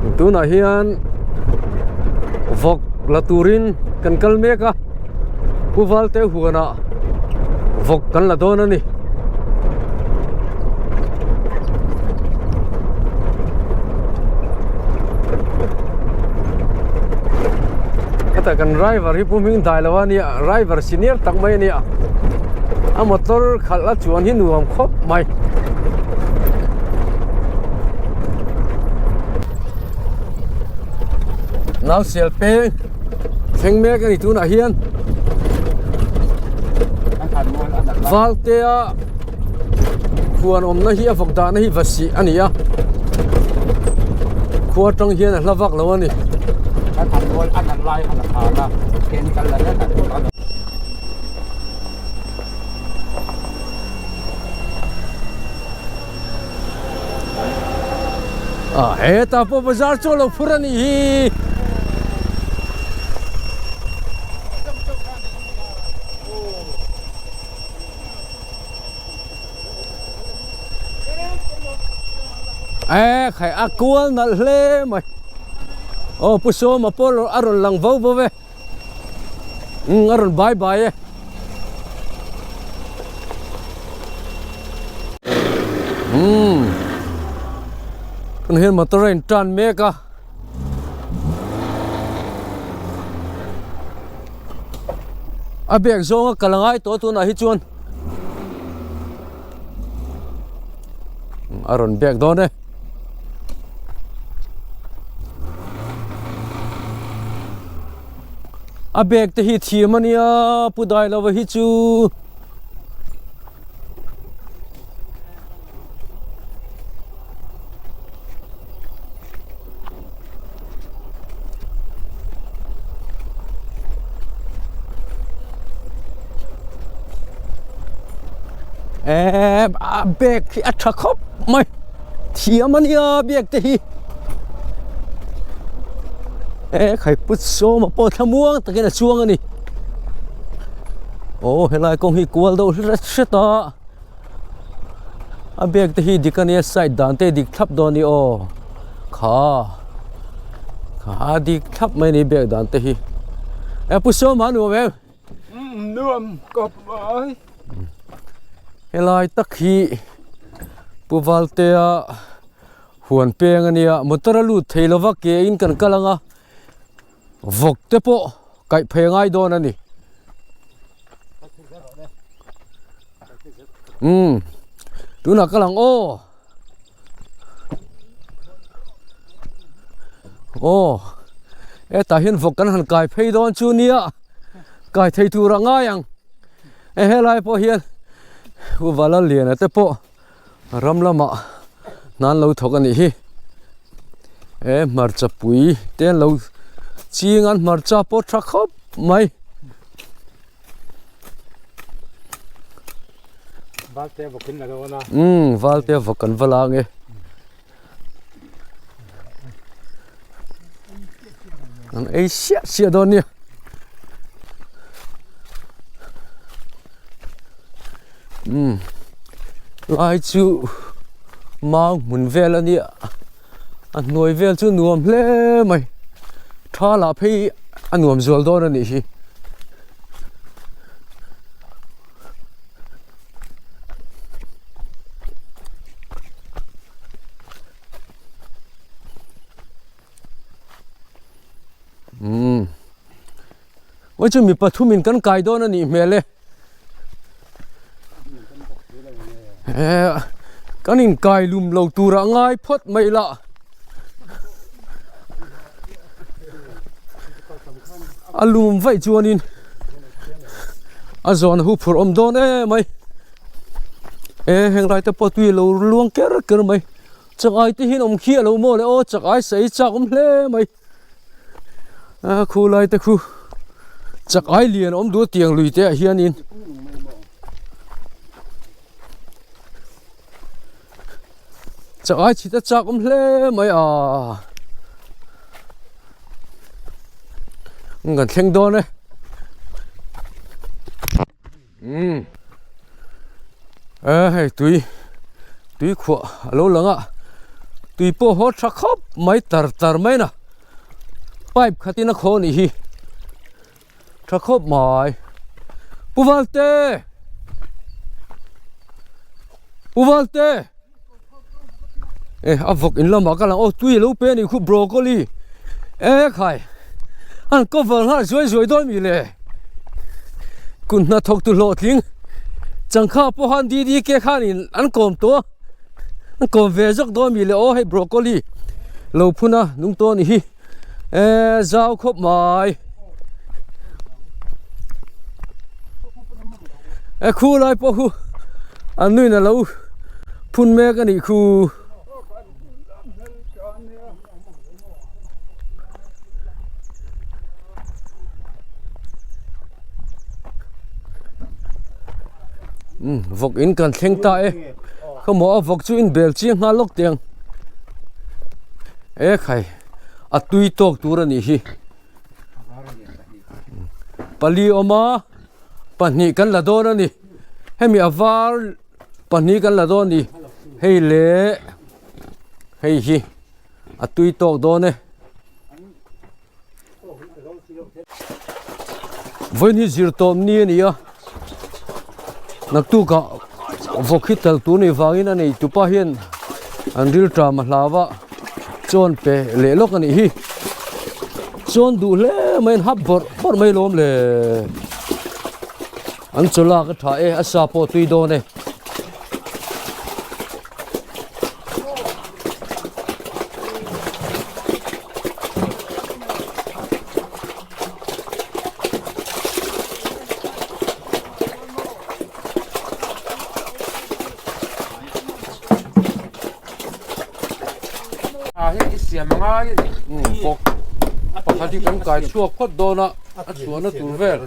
Tunah hian vawk la turin kan kal mek a Pu Valte huanah vawk kan la dawn a ni. Heta kan driver hi Pu Hming dai lo a nia driver senior tak mai a nia a motor khalh a chuan hi nuam khawp mai. Nau sial peng thleng mek a ni tunah hian Valtea huan awmna hi a vawk dahna hi va sih a ni a khua atang hian a hla vak lo a ni. A hetah pawh bazar chu a lo phur a nih hi. E khai a kual nalh hle mai. Aw Pu Sawma pawh a rawn lang vo vo ve. Umm a rawn bai bai e. Umm tunah hian motor a in tan mek a. A bag zawnga kal a ngai tawh tunah hi chuan a rawn bag dawn e. A bag te hi thiam a nia pu Dailova hi chu. Eee a bag hi a tha khawp mai thiam a nia bag te hi e khai put sawm a pawh thlamuang takin a chuang a ni aw helai kawng hi kual deuh hret hret a. A bag te hi dik a nia side dan te dik thlap dawn a ni aw kha kha dik thlap mai a ni bag dan te hi e pu sawma a nuam em nuam kawp mai helai tak hi pu valtea huan peng a nia motor a lut thei lova ke in kan kal ang a vawk te pawh kaih phei a ngai dawn a ni. Umm tunah ka lang aw aw hetah hian vawk kan han kai phei dawn chu nia kai thei tur a ngai ang e helai pawh hian u vala liana te pawh ram lamah hna an lo thawk a nih hi he hmarcha pui te an lo ching a hmarcha pawh tha khawp mai. Valte vawk in la dawn a. Umm valte vawk kan va la ange. An ei siah siah dawn nia. Umm lai chu mau hmun vel a nia a hnuai vel chu nuam hle mai tha lah phei a nuam zual dawn a nih hi. Umm aw chu mi pathum in kan kai dawn a nih hmel e eh kan in kai lum lo tur ah ngai phawt mai la a lum vaih chuan in a zawn hu phurh awm dawn em mai e heng lai te pawh tui a lo luang ker ker mai. Chak ai te hian awm khi a lo maw le aw chak ai sawi chak awm hle mai a khu lai te khu chak ai lian awm duh tiang lui te ah hianin chak ai chhit a chak awm hle mai a kan thleng dawn e. Umm e hei tui tui khuah a lo lang a Tui pawh haw tha khawp mai tar tar mai na pipe khatin a khaw anih hi tha khawp mai Pu Valte Pu Valte e a vawk in lamah ka lang aw tui alo pe anih khu broccoli e khai an cover nghal zuai zuai dawn mi le kut hnathawk tu hlawhtling changkha pawh khan DDK khanin an kawm tawh a. An kawm ve zawk dawn mi le aw hei broccoli lo phun a nung tawh a ni hi eee zau khawp mai e khu lai pawh khu an nuin a lo phun mek a nih khu. Umm vawk in kan thleng ta e khawmaw a vawk chu in bel chiang nghal lawk teh ang e khai a tui tawk tur a nih hi pali awm a pahnih kan la dawn a ni hemi a var pahnih kan la dawn a ni hei leh hei hi a tui tawk dawn e. Vawiin hi zir tawp ni a ni a, naktukah vawk hi tal tur nih vangin a nei tupa hian an rilṭam a hlau a, chawn pe leh lawk a nih hi. Chawn duh hle mai an hap bawrh bawrh mai lawm le. An chaw lak a tha e, a sa pawh a tui dawn e. Pakhat hi kan kai chhuak phawt dawn a a chhuahna tur vel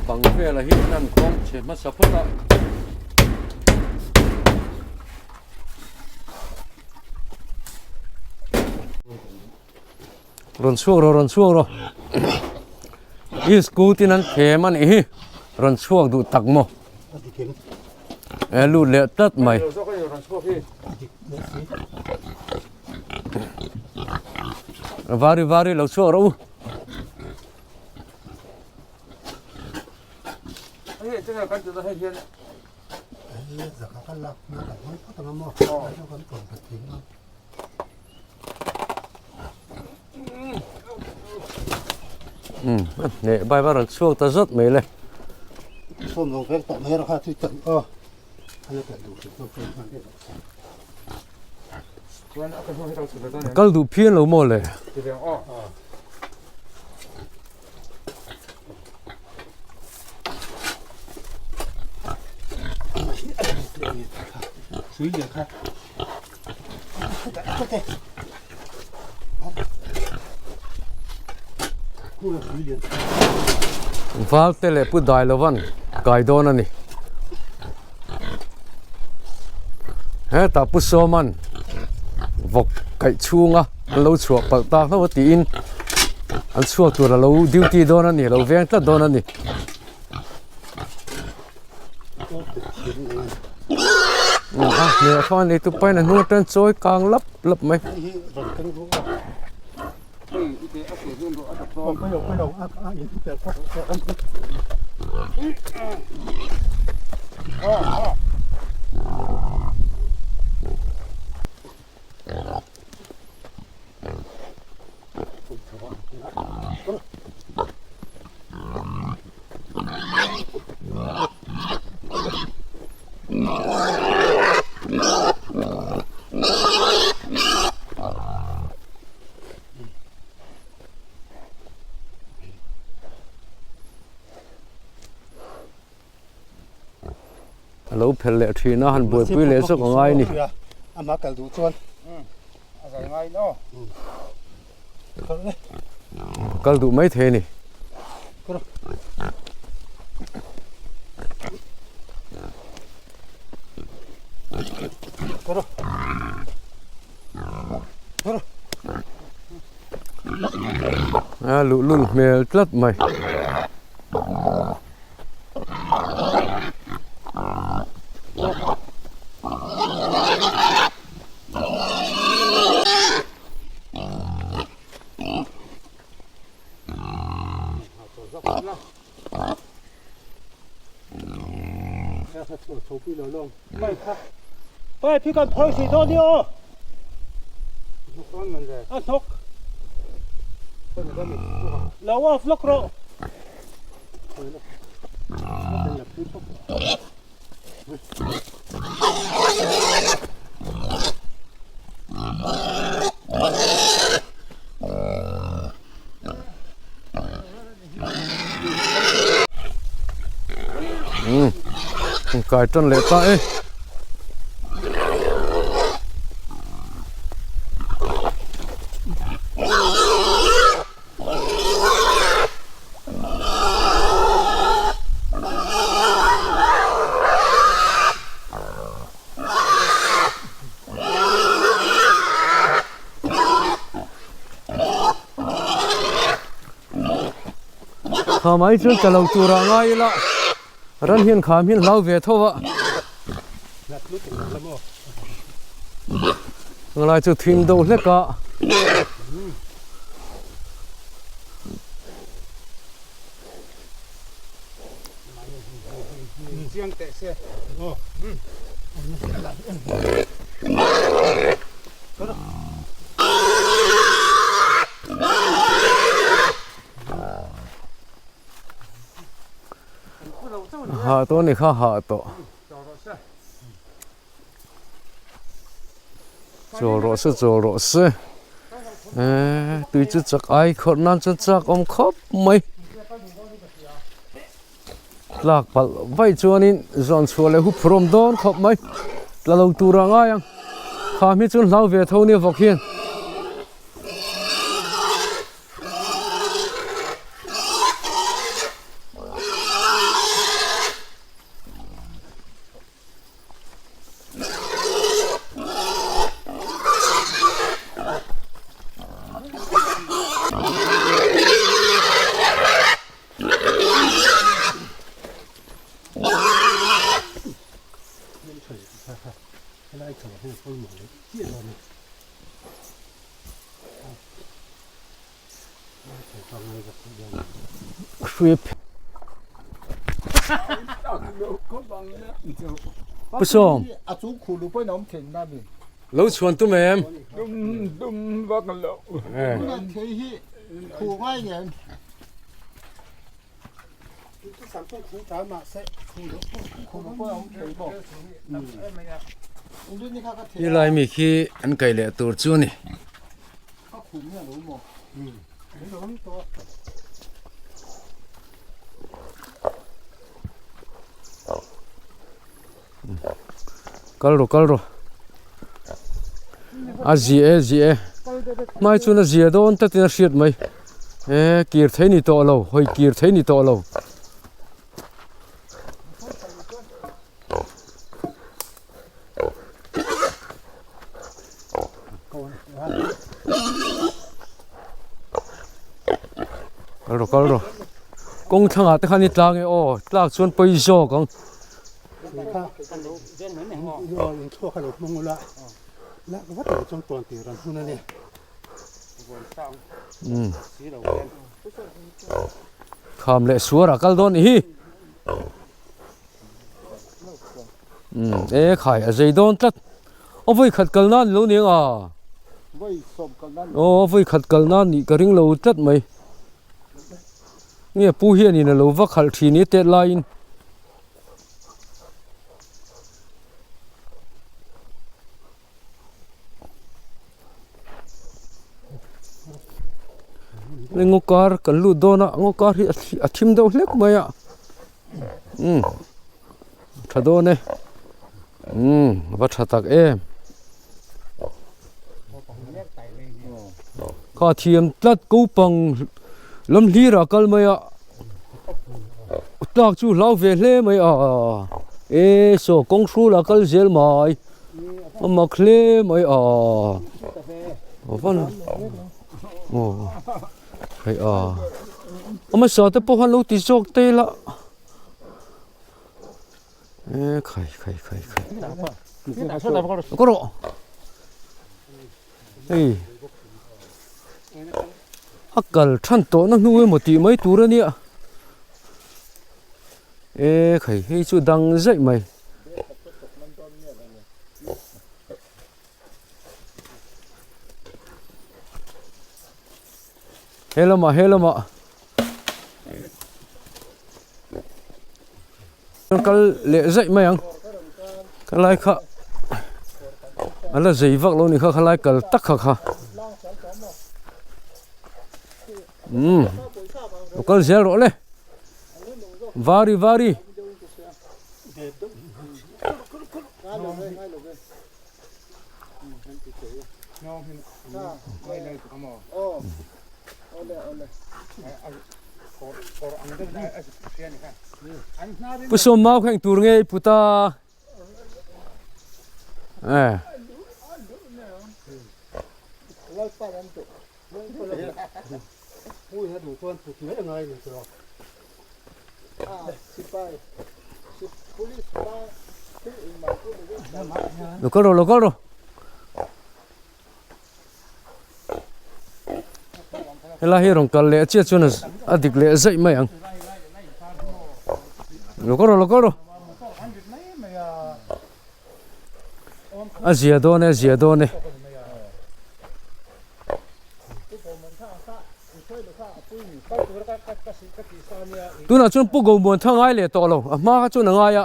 bang velah hian an khawng chhe hmasa phawt a. Rawn chhuak rawh rawn chhuak rawh i scooty in an thlem a nih hi rawn chhuak duh tak maw e lut leh tlat mai vari vari lo chhuak rawh u. Hneh bai va rawn chhuak ta zawt mai le. Kal duh phian lo maw le. Valte leh Pu Dailovan kai dawn a ni. Hetah Pu Sawman vawk kaih chhunga an lo chhuah palh tak hlauh a tiin an chhuak tur a lo duty dawn a ni a lo veng tlat dawn a ni. A hmel kha a neitu pain a hnung atang chawi kang lap lap mai. A lo phelh leh thin a han buaipui leh zawk a ngai a ni. Kal duh mai thei a ni. A luhlul hmel tlat mai. Pipe hi kan phawi thei dawn nia aw. A hnawk. Lo off lawk rawh. Kai tan leh ta e. Kham ai chuan ka lo tur ah ngai ila ran hian kham hian hlau ve tho a tunlai chu thim deuh hlek a. Hah tawh a ni kha hah tawh. Chawl rawh se chawl rawh se eee tui chu chak ai khawrh nan chuan chak awm khawp mai tlak palh vaih chuanin zawn chhuah leh hu phurawm dawn khawp mai tla lo tur a ngai ang kham hi chuan hlau ve tho nia vawk hian. Pu Sawm. Lo chhuan tum em? Helai mi khi an kai leh tur chu a ni. Kal rawh kal rawh a zi e zi e hmai chuan a zia dawn tatin a hriat mai e kir thei ni tawh lo hawi kir thei ni tawh lo. Kal rawh kal rawh kawng thlangah te khan i tlang e aw tlak chuan pawi zawk ang. Kham leh suar a kal dawn nih hi. Umm e khai a zei dawn tlat a vawi khat kal nan lo ni ang a aw a vawi khat kal nan nih ka ring lo tlat mai nge pu hianin a lo va khalh thin i tet laiin. Ngaw kar kan lut dawn a ngaw kar hi a thim deuh hlek mai a. Umm tha dawn e umm a va tha tak em kha thiam tlat ko pang lam hlir ah kal mai a tlak chu hlau ve hle mai a e saw kawng hrul ah kal zel mai a mak hle mai a a van aw. Hei a a hmasa te pawh khan lo ti zawk te ila e khai khai khai khai ka rawh hei a kal than tawh na hnu emaw tih mai tur a nia e khai hei chu dang zaih mai. He lamah he lamah kal leh zaih mai ang khalai kha a la zei vak lo a nih kha khalai kal tak kha kha umm lo kal zel rawh le vari vari. Pu sawm mau kha eng tur nge i put a eh Lo kal rawh lo kal rawh. Helai hi rawn kal leh chiah chuan a dik leh zaih mai ang. Lo kal rawh lo kal rawh. A zia dawn e a zia dawn e. Tunah chuan Pu Gomuan tha ngai leh tawh lo a hma kha chuan a ngai a.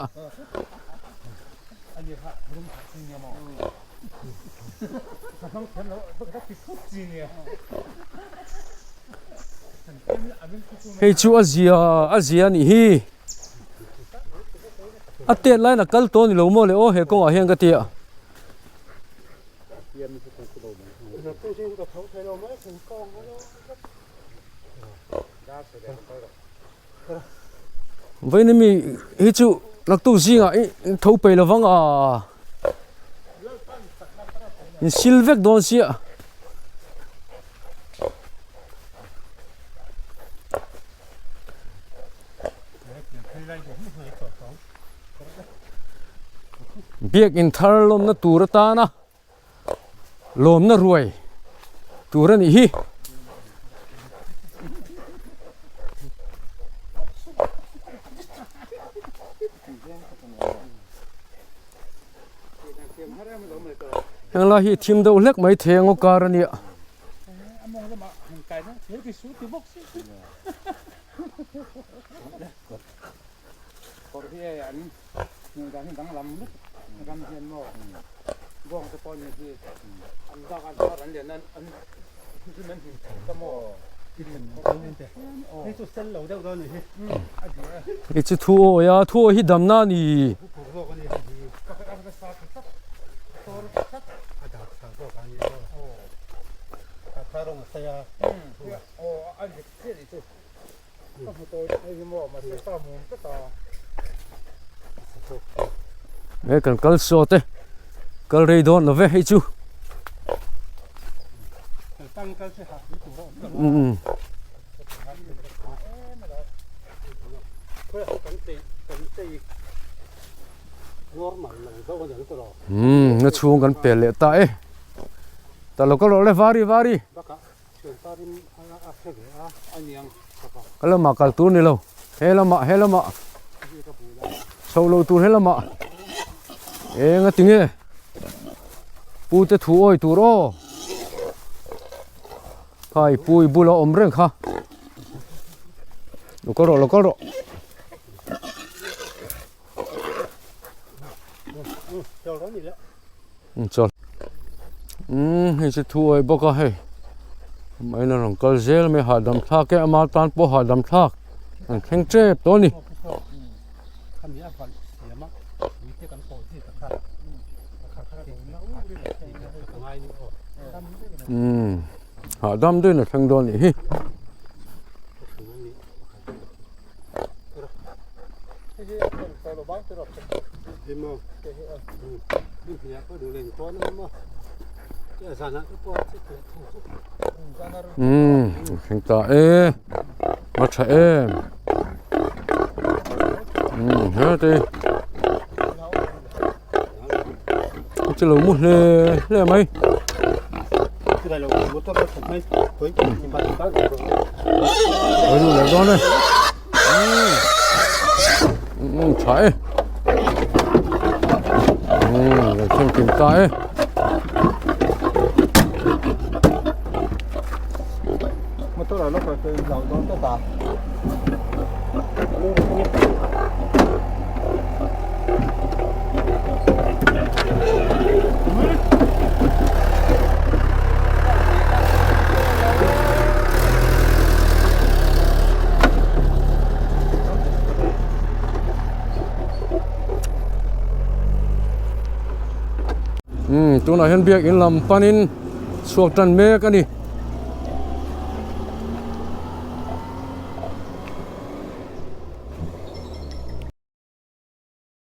Hei chu a zia a zia a nih hi. A tet laiin a kal tawh a ni lo maw le aw he kawngah hian ka ti a. Vawiin mi hi chu naktuk zingah i tho peih lo vang a in sil vek dawn sia. Biakin thar lawmna tur atana lawmna ruai tur a nih hi. Heng lai hi thim deuh hlek mai thei ang aw kar a nia. Hei chu thu awi a thu awi hi damna a ni. He kan kal sawt e kal rei dawn lo ve hei chu umm umm na chhung kan pel leh ta e ta lo ka rawh le vari vari. Ka lamah kal tur ni lo he lamah he lamah chho lo tur he lamah eng a ti nge pu te thu awi tur aw khai pu i bula awm reng kha lo kal rawh lo kal rawh. Chawl umm hei chu thu awih bawk a hei amah in a rawn kal zel mai hahdam thlak e ama tan pawh hahdam thlak an thleng tep tawh a ni. Umm hahdam deuhin a thleng dawn a nih hi. Umm thleng ta e a tha em umm heti chu lo mu hle hle mai. Umm tha e umm lo thleng kim ta e. Umm tunah hian biakin lam panin chhuak tan mek a ni.